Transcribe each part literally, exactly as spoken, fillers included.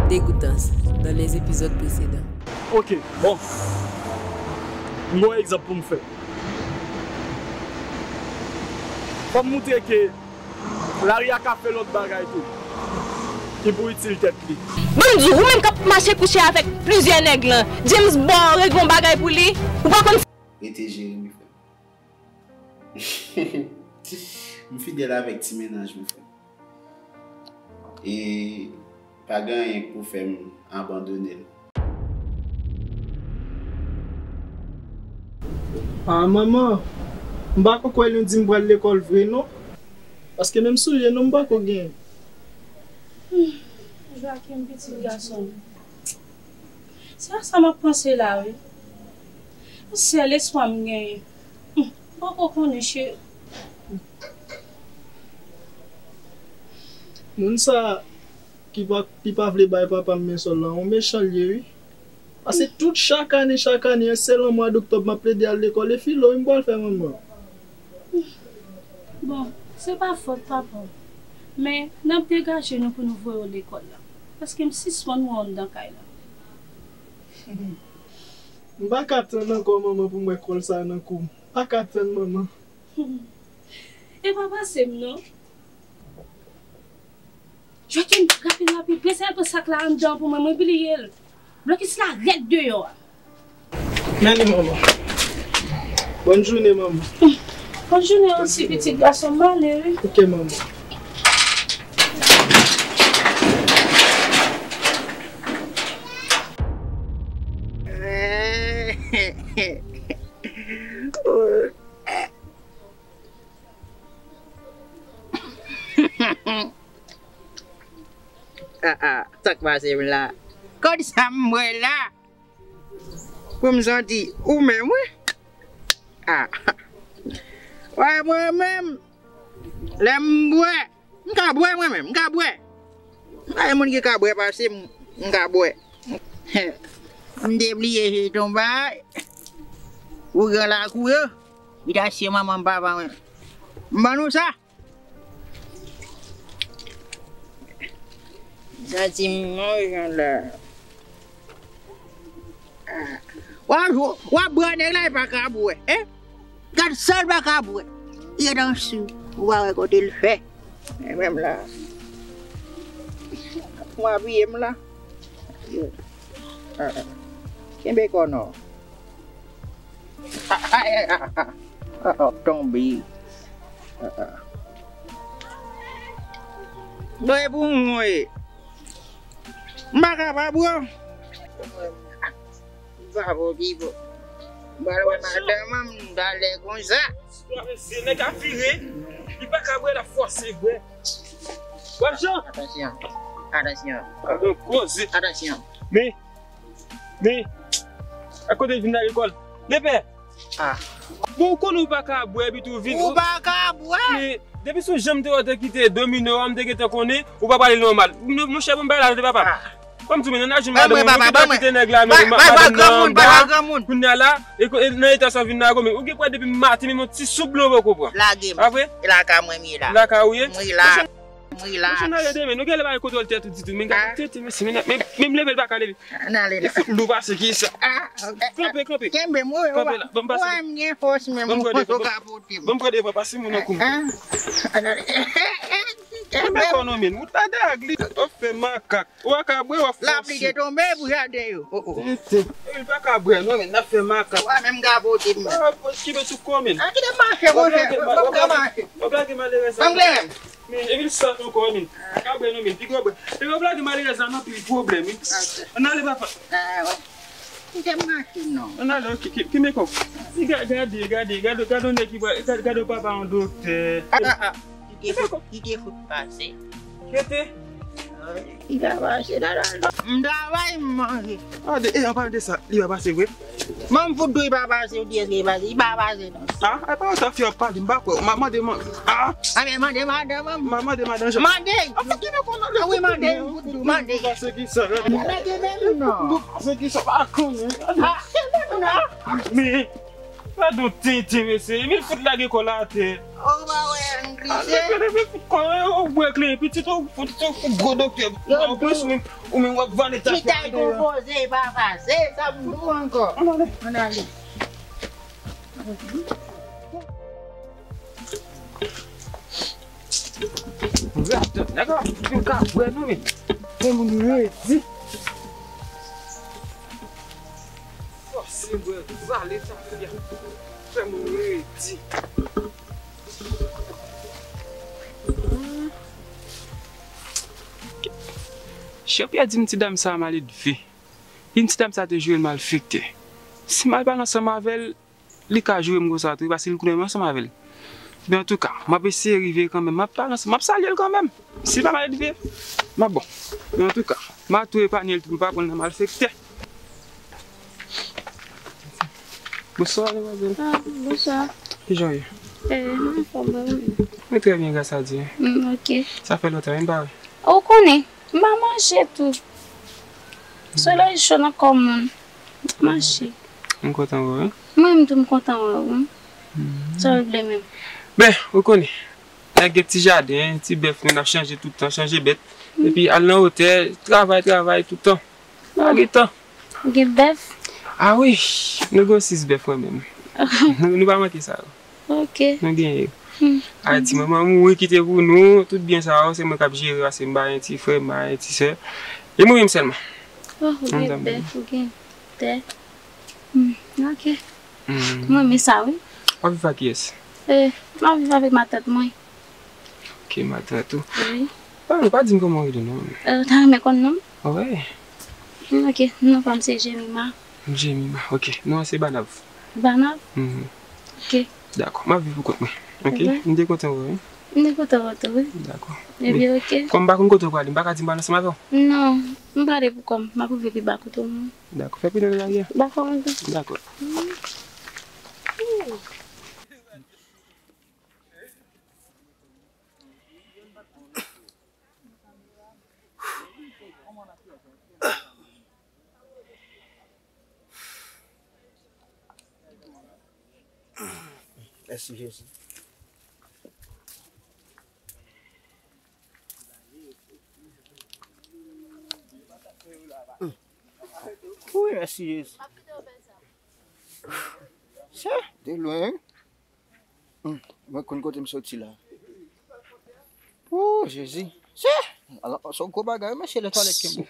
Dégoûtance dans les épisodes précédents. Ok, bon. M gen yon egzanp pou m fè. Fò m moutre ke lari a ka fè lòt bagay tou ki pou itil tèt li. Ban m di w, ou menm k ap mache kouche avèk plizyè nèg lan, James Bond regle yon bagay pou li, ou pa konn. Rete Jeremi, frè m. M fidèl avèk ti mennaj mwen, frè m. E pa gen anyen k pou fè m abandone l. Ah, manman, m pa ko kwè nou di m pral lekòl vre, non. Paske menm soulye, non, m pa ko genyen. Hmm, Joachim, pitit gason m. Se a sa m ap panse la, wi. Sèl espwa m genyen. Hmm, m pa ko konnen, cheri. Moun sa ki pa, ki pa vle bay papa m men sòl la, yon mechan l ye, wi. Paske tout chak ane, chak ane, se lan mwa doktòb m ap plede al lekòl, e filo wi m pral fè, manman. Bon, se pa fòt papa w. Men, n ap degaje nou pou nou voye w lekòl la. Paske m sispann wè w anndan kay la. M pa ka tann ankò, manman, pou m wè kòl sa a nan kou m. Pa ka tann, manman. E pa pase m, non. Joachim, rapid, rapid, prese al pran sak la anndan pou mwen, mwen bliye l. Blokis la rèd deyò a. Men li, manman. Bòn jounen, manman. Bòn jounen osi, pitit gason m, m ale, wi. Ok, manman. Ah, ah, sa k pase m la? Kòd sa m bwè la? Pou m santi ou menm, wi. Ah. Wè, mwen menm, lè m bwè, m ka bwè mwen menm, m ka bwè. M pa gen moun ki ka bwè pase m, m ka bwè. M te bliye jeton bay. Ougan lakou yo. Li ta siye manman m, papa mwen. M ban nou sa. Santi m bon jan la. Ah. W ap, w ap bwè nèg la, li pa ka bwè, en? Gad sa l pa ka bwè. Li ret ansi, ou pa wè kote l fè. E menm la. Pou m apiye m la. Yo. Ah, ah. Kenbe kò non. Ah, ah, ah, ah, ah. Ah, ah, tonbe. Ah, ah. Bon, e pou mwen. M pa kapab, bro. M pa bon, Bibo. M pral wè madanm an, m talè konsa. Mesye, nèg a vire. Li pa ka bwè, l ap fòse bwè. Wè, Jean. Atansyon. Atansyon. Gade koze. Atansyon. Men, men, a kote l vin nan lekòl? Lepè. Ah. Bon, ou konnen ou pa ka bwè, epi tou vin. Ou pa ka bwè? Men, depi sou jan m te wè w te kite domino a, m te gentan konnen ou pa pale nòmal. Monchè, bon, m pale avè papa. Ah. Ban m di w, men, nan naje madanm ou, ou gentan kite nèg la, men madanm nan anba. Kounye a la, e ko-, e nan eta sa w vin la, men ou gen pwè depi maten, menm yon ti soup blan ou poko pran. Lage m. Apre? E lakay mwen m ye la. Lakay ou ye? M ye la. M ye la. Monchè, n ale demen, nou genlè pa gen kontwòl tèt ou ditou, men gade tete, mesye, men, men, men m leve l pa ka leve. N ale la. Li fout lou pase ki sa. Ah, kanpe, kanpe. Kenbe m, wi. Kanpe la, ban m pase. Wè, m gen fòs, men m ka pote m. Ban m pran devan, pase moun nan kou m. Ah, ah. Kenbe kò non, men. Ou ta dag li, w ap fè makak. Ou pa ka bwè, w ap fòse. Lapli te tonbe pou jaden yo. Oh, oh. Tete. Li pa ka bwè non, men n ap fè makak. Wè, men m ka pote m. Ah, kenbe sou kò, men. Ah, kite m mache, monchè. M pa ka mache. W ap lage malerèz la. Ban m kleren. Men, epi l sòt ankò, men. Ka bwè non, men. Pi gwo bwè. Epi w ap lage malerèz la nan pil pwoblèm, wi. Ann ale, papa. Ah, wè. Kite m mache non. Ann ale, ok, ki, ki mekòp. Gade, gade, gade, gade yon nèg ki bwè, gade, gade yon papa yon doktè. Ah, ah, ah. Li te fout, li te fout pase. Rete. Li pa pase la, la, la. M travay, m manje. Ah, de, e, an palan de sa, li pa pase vre? Mwen m fout di w li pa pase, ou di èske li pase? Li pa pase non. Ah, e pa sa fè w ap pale, m pa kwè. M ap mande, man. Ah! Ah, men mande madanm an. M ap mande madan Jan. Mande! Ah, fòk ki nou konn ale. Ah, wi, mande, m fout di w, mande. Pase ki sa, gade. Mande menm non. Pase ki sa, pa konnen. Ah, se menm non. Men, gade yon tenten, mesye. Emil fout lage kò l atè. Ou pa wè n glise? Ou bwè kle pitit ou, ou gwo doktè. Anplis, ou menm, ou menm w ap vale tafya. Mitay konpoze, papa, se sa m di w ankò. Ann ale. Ann ale. Rat, nèg la, nou ka bwè nou, men. Fè moun redi. Fòse bwè vale tafya. Fè moun redi. Jean-Pierre di m ti dam sa maledve. Li di m ti dam sa te jere l malfektè. Si m al pale ansanm avè l, li ka joure m konsa tou, paske li konnen m ansanm avè l. Men antouka, m ap eseye rive kanmenm. M ap pale ansanm, m ap salye l kanmenm. Si l pa maledve, m ap bon. Men antouka, m a tou epanye l tou pou l pa pran l nan malfektè. Bonswa, demwazèl. Ah, bonswa. Kijan w ye? Eh, mwen anfòm, mwen menm. Mwen trè byen, gras a Dye. Mm, ok. Sa fè lontan, wi, m pa wè. Ou konnen, m pa manje tou. Solèy cho nan kò moun. M pa manje. M kontan wè w, wi. Mwen menm tou, m kontan wè w, wi. Mhm. Sa w vle menm? Ben, ou konnen, nèg gen ti jaden, ti bèf, nou n ap chanje tout tan, chanje bèt. Mm. Epi al nan wotè, travay, travay tout tan. Pa gen tan. Ou gen bèf? Ah wi, nou gen sis bèf mwen menm. Nou, nou pa manke sa yo. Ok. Nou genyen yo. Hmm. Ayiti, manman mouri kite pou nou, tout byen sa yo, se mwen k ap jere, paske m pa gen ti frè, m pa gen ti sè. E mwen menm sèlman. Oh, ou gen bèf, ou gen tè. Hmm, ok. Hmm. Mwen renmen sa, wi. W ap viv ak kiyès? Eh, m ap viv avèk matant mwen. Ok, matant ou. Wi. Ah, ou pa di m kòman w rele non. Eh, ou ta renmen konn non m? Wi. Hmm, ok, non pa m se Jemima. Jemima, ok. Non an se Banav. Banav? Mhm. Ok. Dakò, m ap viv pou kont mwen. Ok? Wi. M te kontan wè w, wi. M te kontan wè w tou, wi. Dakò. Ebyen, ok. Kòm m pa konn kote w prale, m pa ka di m pral ansanm avè w? Non, m prale pou kò m. M ap rive pi ba kote w menm. Dakò, fè pi nan lari a. Dakò, mwen tou. Dakò. Hmm. Mèsi, Jezi. Wi, mèsi, Jezi. Se de lwen, wi. Hmm, mwen konn kote m soti la. Oh, Jezi. Se, ala, se yon gwo bagay, mesye, lè twalèt kenbe.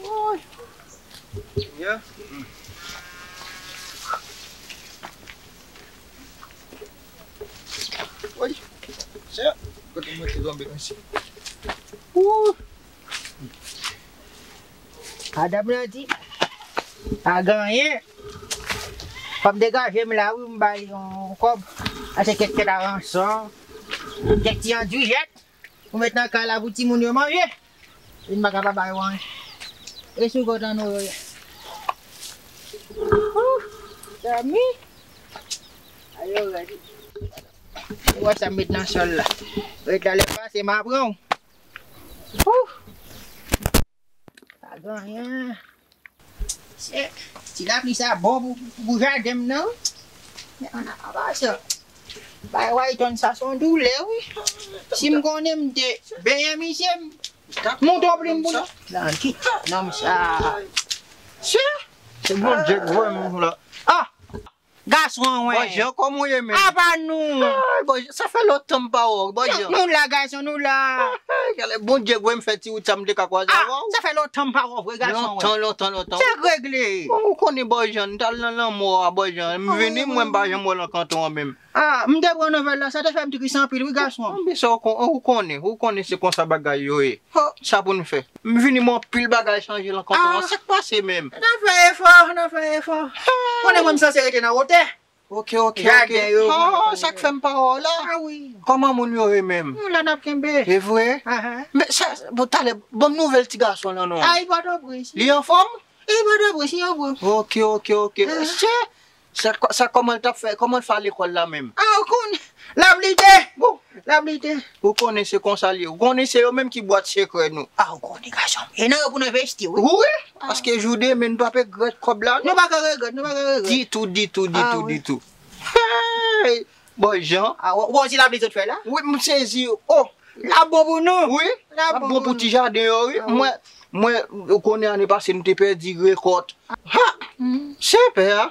Woy. Senyè. Woy. Senyè. Kote mwen te tonbe, mesye. Wouy. Madanm nan di, pa gen anyen. Fò m degaje m la, wi, m bay yon kòb. Achte kèk tèt a ranson, kèk ti andiyèt pou met nan kay la pou timoun yo manje. Vin pa ka pa bay yo anyen. E sou kontan nou yo ye. Ouh, zanmi. Ayo, rèd. Ou wè sa m met nan sòl la. Rèd la, lè pase, m a pran w. Ouh. Pa gen anyen. Se, ti lapli sa bon pou, pou jaden m nan, wi. Men ann ap pase. Bay Wayton sa se yon doulè, wi. Si m konnen m te benyen misye, m monte yon plim pou li. Lan kit nonm sa. Se, se Bondye k voye m la. Ah! Gason an, wè. Bòjan, kòman w ye menm? Apa nou? Ay, Bòjan, sa fè lontan m pa wè w, Bòjan. Nou, nou la, gason, nou la. Ay, gade, Bondye voye m fè ti wout sa m te ka kwaze avè w. Ah, sa fè lontan m pa wè w vre, gason, wè. Lontan, lontan, lontan. Sa k regle? Bon, ou konnen, Bòjan, m t al nan lanmò a, Bòjan. M vini, mwen, m pa janm wè w nan kanton an menm. Ah, m te pran nouvèl la, sa te fè m tris anpil, wi, gason. Anben, sa w kon-, ou konnen, ou konnen se konsa bagay yo ye. Ho, sa pou n fè? M vini, men anpil bagay chanje lan kanton an. Ah. Sa k pase menm? N ap fè efò, n ap fè efò. Konnen mwen m sanse rete nan wotè. Ok, ok, ok. Jaden yo. Oh, sa k fè m pa wè w la? Ah wi. Kòman moun yo ye menm? Nou la n ap kenbe. E vre? Ahan. Men sa, bon, talè, ban m nouvèl ti gason lan non. Ah, li Pòtoprens. Li anfòm? Li Pòtoprens, li anfòm. Ok, ok, ok. Ahan. Se Sa, sa kòman l t ap fè? Kòman l fè al lekòl la menm? Ah, ou konnen. L ap lite. Bon. L ap lite. Ou konnen se konsa l ye. Ou konnen se yo menm ki bwat sekrè nou. Ah, ou konnen, gason m. E nan yo pou n envesti, wi. Wi. Paske jou demen, nou p ap regrèt kòb la, non. Nou pa ka regrèt, nou pa ka regrèt. Ditou, ditou, ditou, ditou. Hey! Bòy Jan. Ah, ou, ou di la vle zòt fè la? Wi, m sezi. Oh, l ap bon pou nou. Wi, l ap bon pou ti jaden yo, wi. Mwen, mwen, ou konnen ane pase, nou te pèdi rekòt. Ha! Se pè a.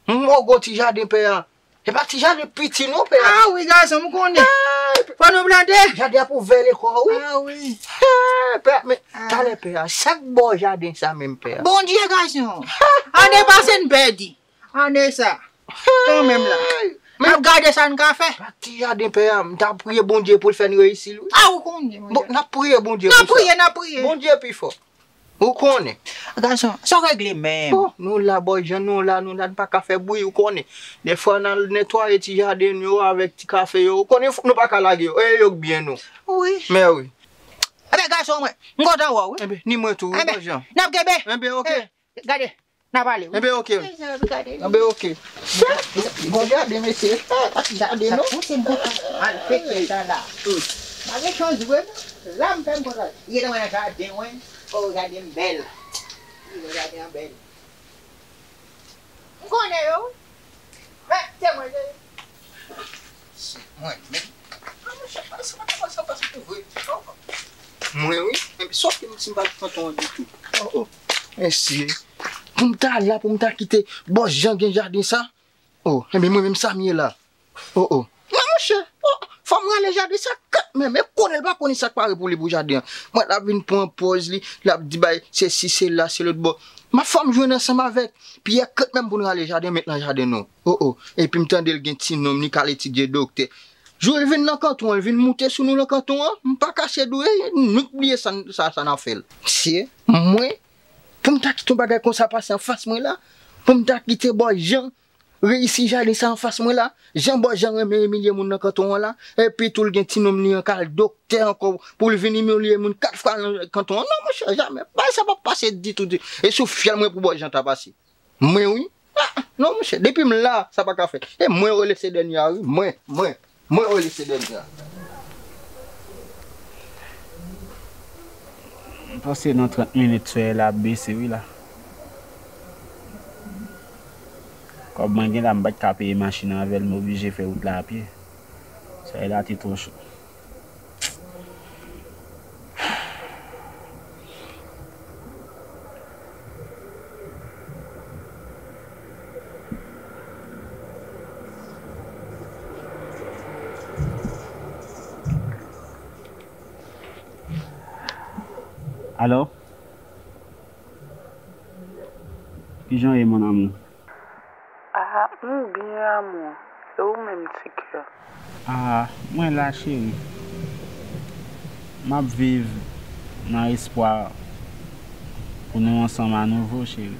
M wè gwo ti jaden pè a. E pa ti jaden piti non, pè a. Ah wi, gason, m konnen. Fò nou plante. Jaden ap ouvè lekòl, wi. Ah wi. Hey, pè a, men talè pè a, sa k ba w jaden sa menm, pè a? Bondye, gason. Ane pase n pèdi. Ane sa. Kanmenm la. N ap gade sa n ka fè. Ak ti jaden pè a, m ta priye Bondye pou l fè n reyisi l, wi. Ah, ou konnen, Bondye. Bon, n ap priye Bondye pou sa. N ap priye, n ap priye. Bondye pi fò. Ou konnen. Gason, sa w regle menm? Oh, nou la, bòy Jan, nou la, nou la, n pa ka fè bri, ou konnen. Defwa, n al netwaye ti jaden yo avèk ti kafe yo, ou konnen, fòk nou pa ka lage yo. E yo k byen nou. Wi. Men wi. Enben, gason mwen, m kontan wè w, wi. Enben, ni mwen tou, wi, bòy Jan. N ap kenbe. Enben, oke. Gade. N a pale, wi. Enben, oke. Enben, oke. Bon jaden, mesye. Ah, jaden, non? Sa pouse m kontan. Al fete sa la. Pa gen chans vre, non. La, m fè m kontan. Li gentan wè nan jaden, wi. Oh, jaden bèl. Wi, jaden an bèl. M konnen yo, wi. Men, se mwen, se. Se mwen menm. Ah, monchè, pa sa, pa sa, pa sa, pa sa, vre. Oh. Mwen, wi. Enben, sòti m si m pa t kanton an ditou. Oh, oh. Mesye. Pou m ta la, pou m ta kite bòs Jan gen jaden sa? Oh, enben mwen menm sa m ye la. Oh, oh. Non, monchè. Oh, fò m rale jaden sa kat menm. E konnen l pa konnen sa k pare pou li pou jaden an. Mwen l ap vin pran pòz li, l ap di bay sesi, sela, se lòt bò. M ap fò m jwenn ansanm avèk Pyè kat menm pou n rale jaden, met nan jaden nou. Oh, oh. Epi m tande l gen ti nonm, li k al etidye doktè. Jou l vin nan kanton an, l vin moute sou nou nan kanton an, m pa kache di w, e, nou k bliye sa, sa, sa n ap fè l. Mesye, mwen, pou m ta kite yon bagay konsa pase anfas mwen la, pou m ta kite bòs Jan reyisi jaden sa anfas mwen la, jan bòs Jan renmen imilye moun nan kanton an la, epi tou l gen ti nonm li an k al doktè ankò, pou l vin imilye moun kat fwa nan kanton an. Non, monchè, jamè. Bagay sa p ap pase ditou, ditou. E sou fyèl mwen pou bòs Jan ta pase. Mwen, wi. Ah, non, monchè, depi m la, sa pa ka fèt. E mwen rele se dènye a, wi. Mwen, mwen, mwen rele se dènye a. M panse nan trant minit, solèy la ap bese, wi, la. Kòb mwen gen la, m pa t ka peye machin avè l, m oblije fè wout la a pye. Solèy la te twò cho. Alo? Kijan w ye, mon amour? Ah, m byen, amour. E ou menm, ti kè? Ah, mwen la, cheri. M ap viv nan espwa pou nou ansanm anouvo, cheri.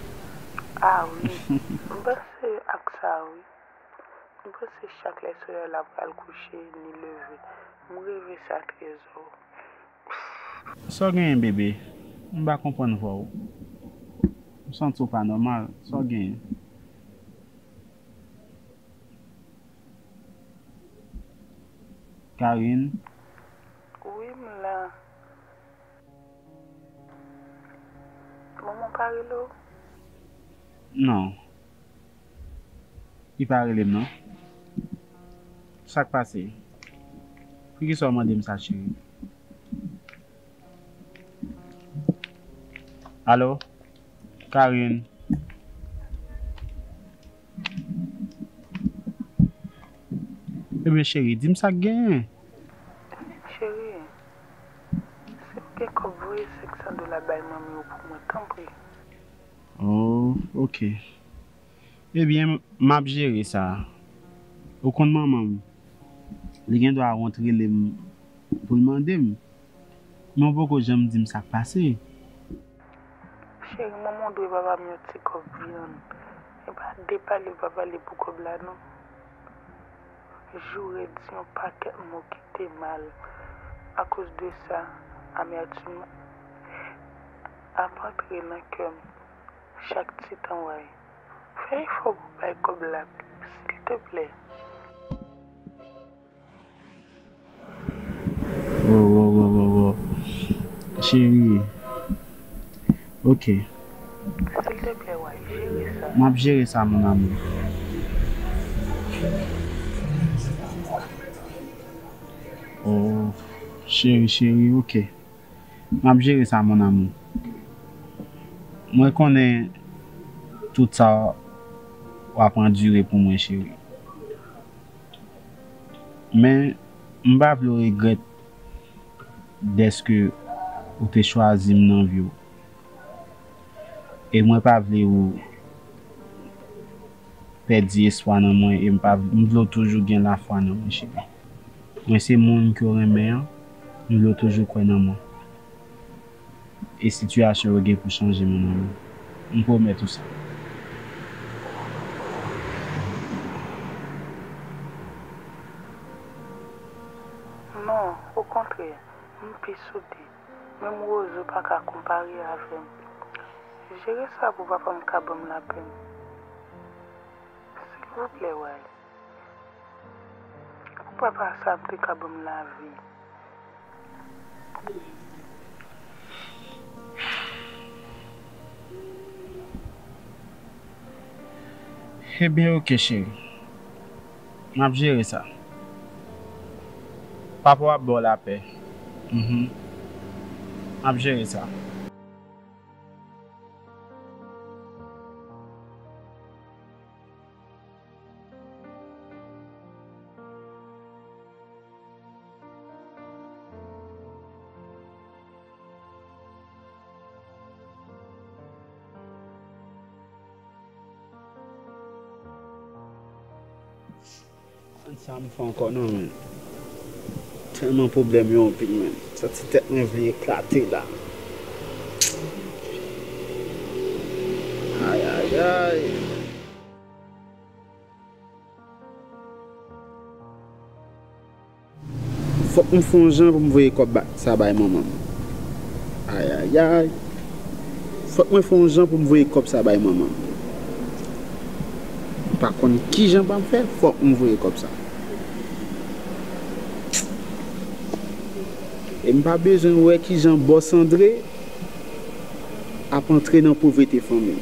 Ah wi, m panse ak sa, wi. M panse chak lè solèy la pral kouche, li leve. M reve sa, trezò. Sa w genyen, bebe? M pa konprann vwa w. M santi w pa nòmal. Sa w genyen? Karine? Wi, m la. Manman w pa rele w? Non. Li pa rele m, non. Sa k pase? Poukisa w mande m sa, cheri? Alo? Karine? Ebyen, cheri, di m sa k genyen. Cheri, si w gen kòb, voye senk san dola bay manmi w pou mwen, tanpri. Oh, ok. Ebyen, m ap jere sa. Ou konn manman m, li gen dwa wont rele m pou l mande m. Men w poko janm di m sa k pase. Cheri, manman w dwe papa m yon ti kòb vyann. E pa de pale pa pale pou kòb la non. Joure di yon pakèt mo ki te mal. Akoz de sa, amètim ap antre nan kè m chak ti tan w ay. Fè efò pou w bay kòb la, silteplè. Wo, wo, wo, wo, wo. Cheri. Ok. Silteplè, Why, jere sa. M ap jere sa, mon amour. Oh, cheri, cheri, ok. M ap jere sa, mon amour. Mwen konnen tout sa w ap andire pou mwen, cheri. Men, m pa vle w regrèt dèske ou te chwazi m nan vi w. E mwen pa vle ou pèdi espwa nan mwen, e m pa, m vle w toujou gen lafwa nan mwen, cheri. Mwen se moun ke w renmen an, m vle w toujou kwè nan mwen. E sitiyasyon yo gen pou chanje, mon amour. M pwomèt ou sa. Non, okontrè, m pi soude. Menm Rozo pa ka konpare avè m. Jere sa pou papa m ka ban m lapè m. Silvouplè, Why. Pou papa sa ap te ka ban m lavi. Ebyen, ok, cheri. M ap jere sa. Papa w ap ba w lapè. Mhm. M ap jere sa. Sa m fè ankò non, men. Tèlman pwoblèm yo anpil, men. Santi tèt mwen vle eklate la. Ay, ay, ay. Fòk m fè yon jan pou m voye kòb ba- sa bay manman m. Ay, ay, ay. Fòk mwen fè yon jan pou m voye kòb sa bay manman m. M pa konn ki jan pou m fè, fòk m voye kòb sa. E m pa bezwen wè ki jan bòs Andre ap antre nan povrete fanmi l.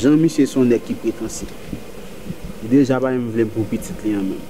Jan misye se yon nèg ki pretansye. Li deja pa menm vle m pou pitit li an menm.